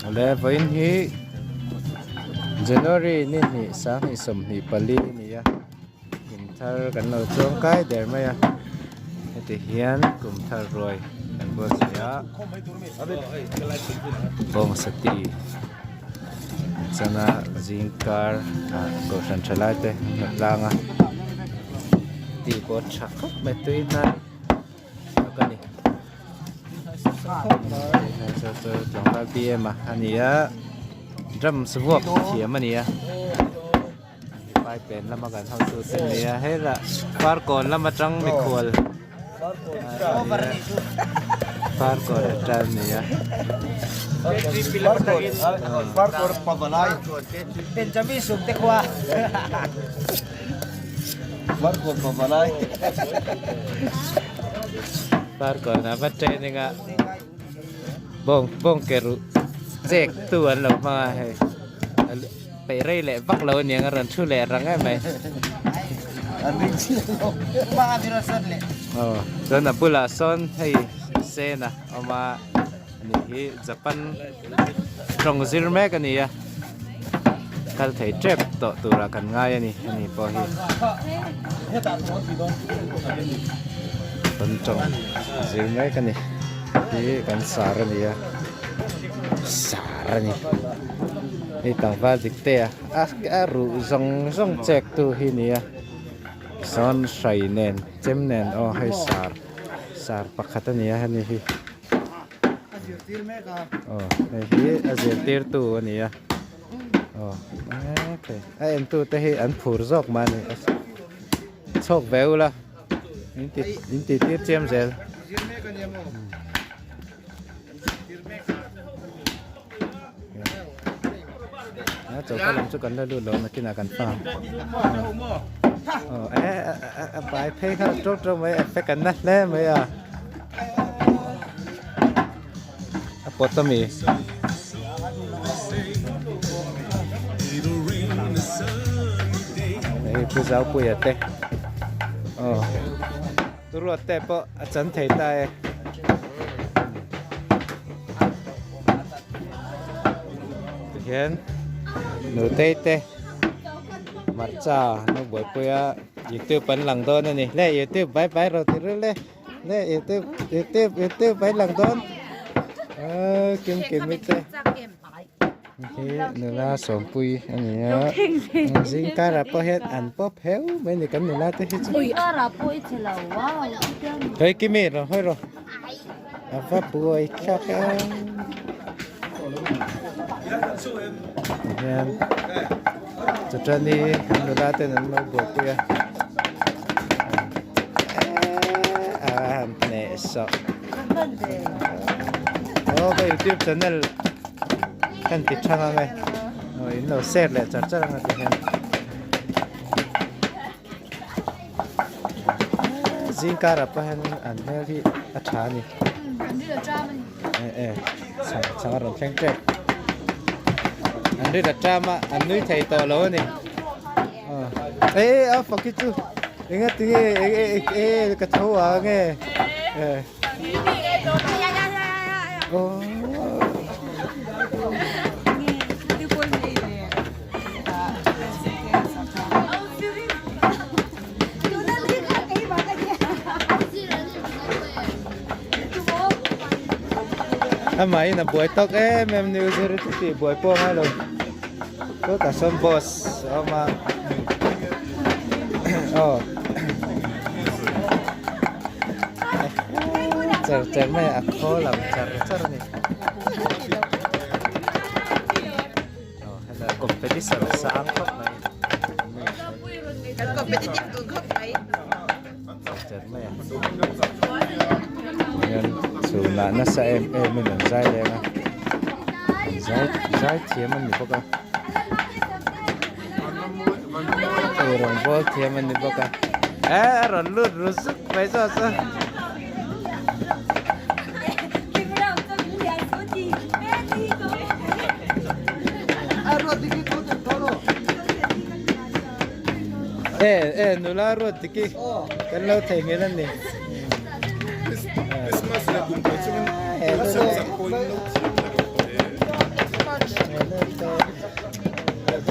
Awle vawiin hi January ni hnih 2024 a ni a kum thar kan lo chuang kai der mai a heti hian kum thar ruai kan buatsaih a bawngsati chana zingkar ah kohhran tha lai te an hmu tlang a ti pawh tha khawp mai tui hnai tak a ni chu chu tlangval bm a ani a drums vuak thiam a ni a pai pen lama kan hotu te a ni a hela farkawn lam atang mikhual farkawn atang a ni a. Farkawn a va training a bawng bawng ke ruh chek tu an lo hmang a hei. Peih rei leh vak lo aniang a rawn thu leh rang em mai. Aw chuan a bulah sawn hei sen a awm a ani hi Japan tawng zir mek a ni a kal thei tep tawh turah kan ngai a ni ani pawh hi Japan tawng zir mek a ni hi kan sar a ni a sar a ni. Hei tlangval dik te a a ruh zawng zawng chek tu hi nia sawn hrai nen chem nen aw hei sar sar pakhat a nia hemi hi aw hei hi a zirtir tu a nia aw a en tu te hi an phur zawk mah a ni chhawk ve ula in ti tir chiam zel. A choka lam chu kan la lut lo nakinah kan fa aw e a bai phei kha tawk tawk mai effect an na hle mai a a pawt ami. Hei pu Zaupuia te aw. Turuat te pawh a chan thei ta e. Tihian nutei te hmarcha nu buaipui a youtube an lang dawn a ni. Le youtube bai bai rawh ti ril e. Le youtube youtube youtube an lang dawn. Aaa kim kim i te. Hi nula sawmpui a ni a zingkarah pawh hian an pawp heu mai a ni kan nula te hi chu. Hei Kimi rawn hawi rawh a va buai thlak a tihian chawṭani kan nula ten an lo buaipui a a han hneh sawh aw ka youtube channel. Kan ti thang ang e aw in lo share leh char char ang a ti hian zingkar ah pawh hian an hmel hi a tha a ni e e chhang chhang a rawn thleng tep an ri la ṭam a an nui thei tawh lo a ni aw e a fak hi chu enga tinge e e e ka tho ang e e. Amahin a buai tawk em em ni zir chu tih buai pawh a ngai lo chutah sawn boss a awm a aw. Char char mai a khawl ang char char a ni aw hela competition sang khawp mai Kan competitive dun khawp mai. Char char mai a hian chhunah nasa em em in an zai leng a an zai zai thiam a ni bawk a ei rawngbawl thiam a ni bawk a eh a rawn lut ru zuk mai zawk chu. E e nula ruat diki kan lo thei ngel a ni.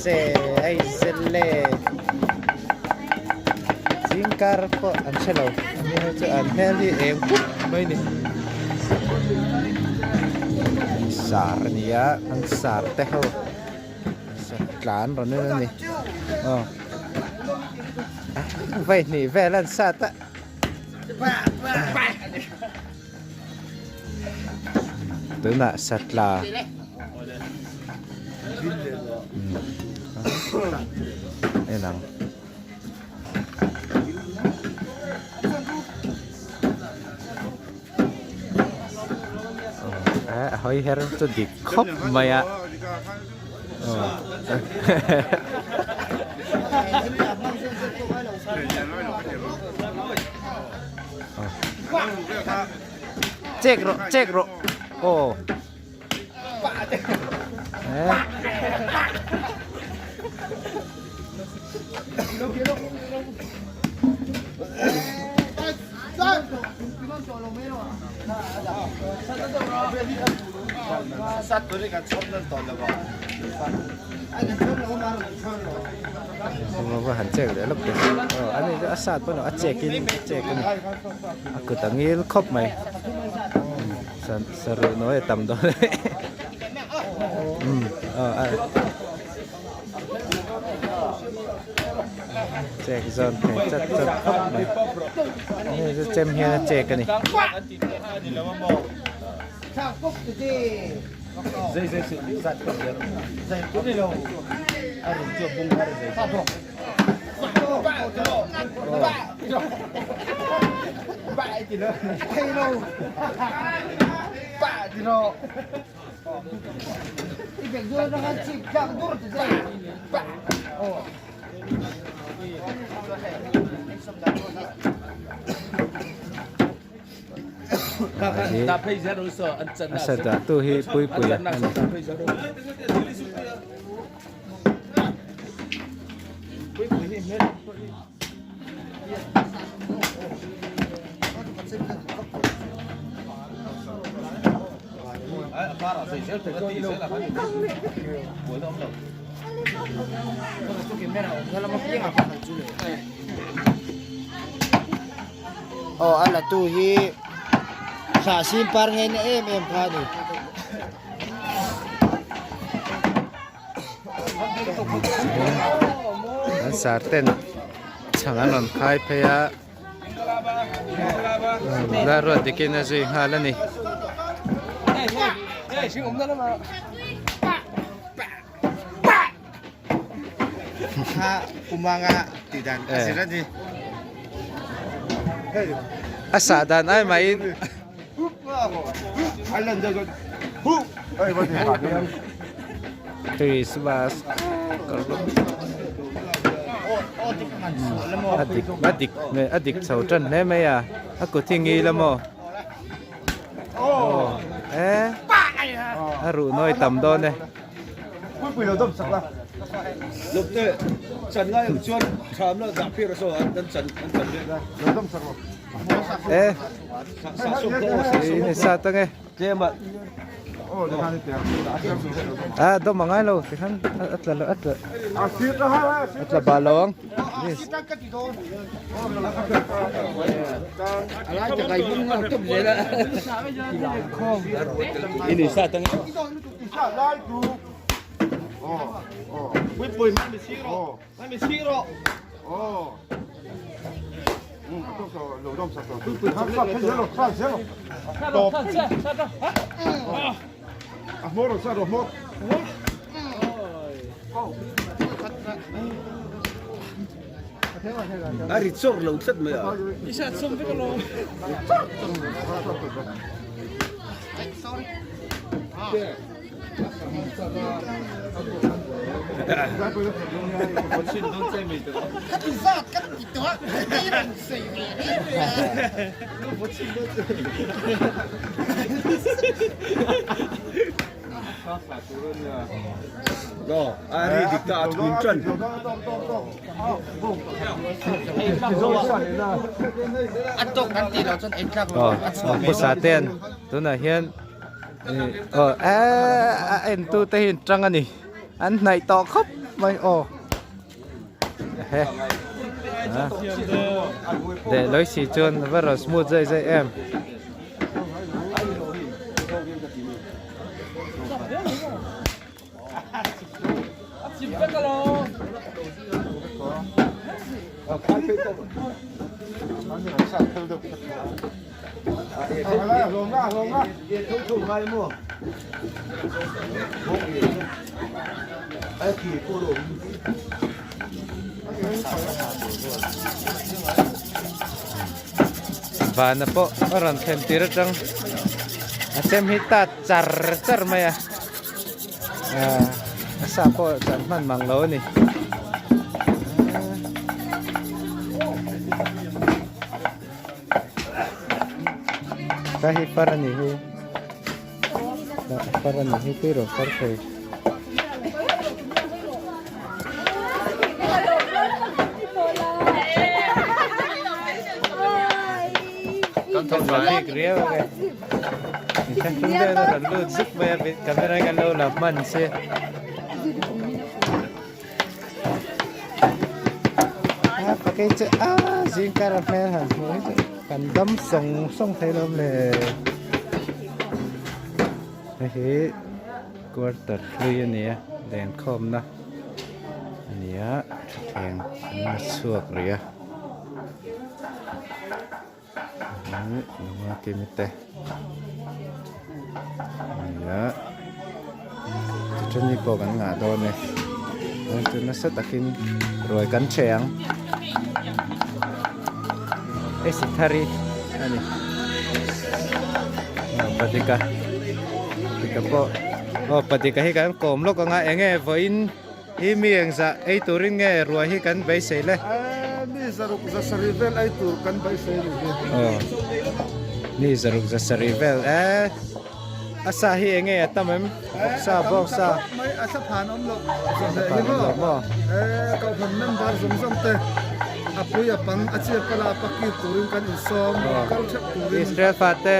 Se hei zelle zingkar pawh an hre lo ani ho chu an hmel hi eng pup mai ni sar a ni a an sar te ho tlan rawn en a ni aw vawi hnih vel an sat a. Tunah satla en ang. A hawi her chu dik khawp mai a. Check rawh check rawh aw. Va han chek leh lawk teh aw ani chu a sat pawh a chek in a chek a ni a kut a ngil khawp mai Saruh nawi a tam dawn e Chek zawn thei chat chat khawp mai hei chu chem hian a chek a ni. A sa dah tu hi puipui a ni. Aw a la tu hi thahsim par ngaina em em kha a ni. An sar ten chhang an rawn khai phei a nula ruat dikin a zui nghal a ni. A sah dan ai mahin Christmas a dik a dik a dik chho tan hle mai a a kut hi ngil a maw aw e a ruh nawi tam dawn e. E ini sa tang e a dawm a ngai lo tikhan a tla lo a tla a tla bal lo ang ini sa tang A ri chawr lo tlat mai a. Aw, Pu Satean tunah hian. Aw a en tu te hi an tang a ni an hnaih tawh khawp mai aw he leh lawi si chuan a va rawn smooth zai zai em. Vana pawh a rawn thlen tir atang a chem hi ta char char mai a. A sa pawh chan hman mang lo a ni. Ka hi par a ni hi. Par a ni hi tui rawh par thei. Kan riau a lut zuk mai a camera kan lo la hman se a pakei chu a zingkar a hmel han hmuh hi chu kan dam sawng sawng thei lo le hei hi quarter hlui a ni a lenkhawmna a ni a thuthleng an la chhuak rih a. Lung a kim te nia tichuan ni pawh kan ngah dawn e chuan chu nasa takin ruai kan che ang hei sithari a ni padika padika pawh aw padika hi kan kawm lawk anga enge vawiin. Hi mi engzah ei turin nge ruai hi kan beisei le? Mi zaruk zasarih vel ei tur kan beisei ni hi. Aw, mi zaruk zasarih vel e. A sa hi enge a tam em? Bawksa, bawksa. Mai a thla phan awm loh zawh hle hi maw? E, kohhran member zawng zawng te a pui a pang a chiar pala a pakir turin kan insawm kal theuh turin. Israel fate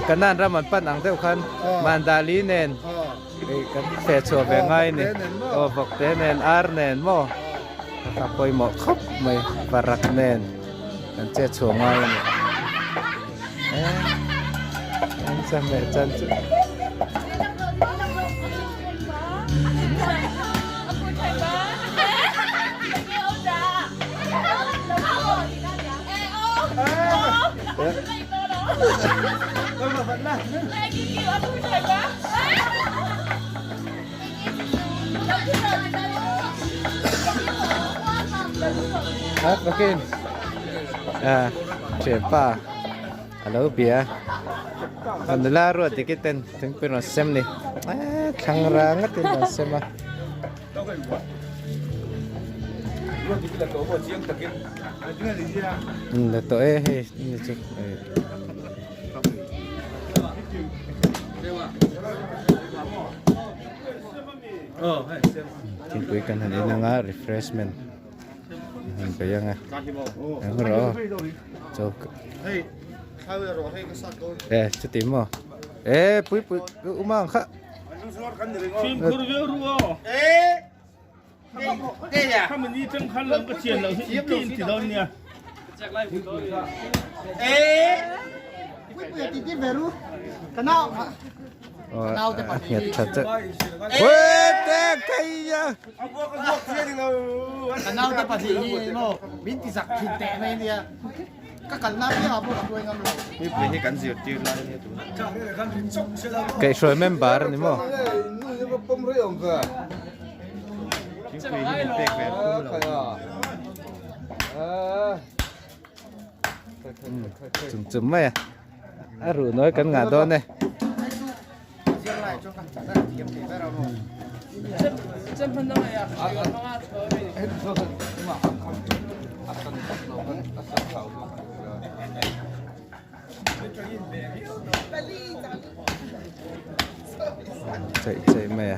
Kanan ram an pan ang deuh khan Mandali nen. Hei kan feh chhuah ve ngai a ni. Aw vawkte nen ar nen maw a pawimawh khawp mai varak nen kan chet chhuah ngai a ni. An chahmeh chan chu. Hát bakin à thianpa a lo bia a nula ruat dik ten thingpui rawn sem ni thlang rang ngatin rawn sem a. La tawh e hei ni chu Thingpui kan han en anga refreshment han bei anga eng rawh aw chaw e chuti maw e pui pui uma ang kha Kaihhruai member a ni maw? Thingpui hi min pek ve tum lo. Chum chum mai a. A ruh nawi kan ngah dawn e. Chei chei mai a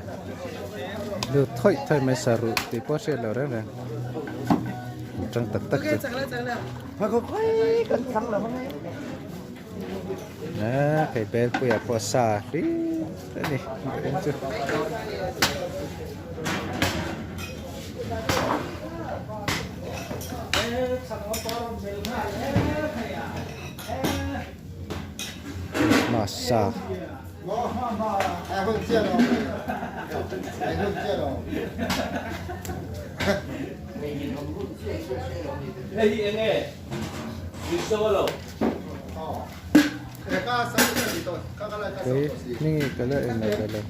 lut thawih thawih mai saruh tih pawh a hriat loh reng reng tang tak tak chu. Ahh hei belpuiah pawh sa hlir a ni vawiin chu. Christmas sa. Kei hming hi ka la en lo.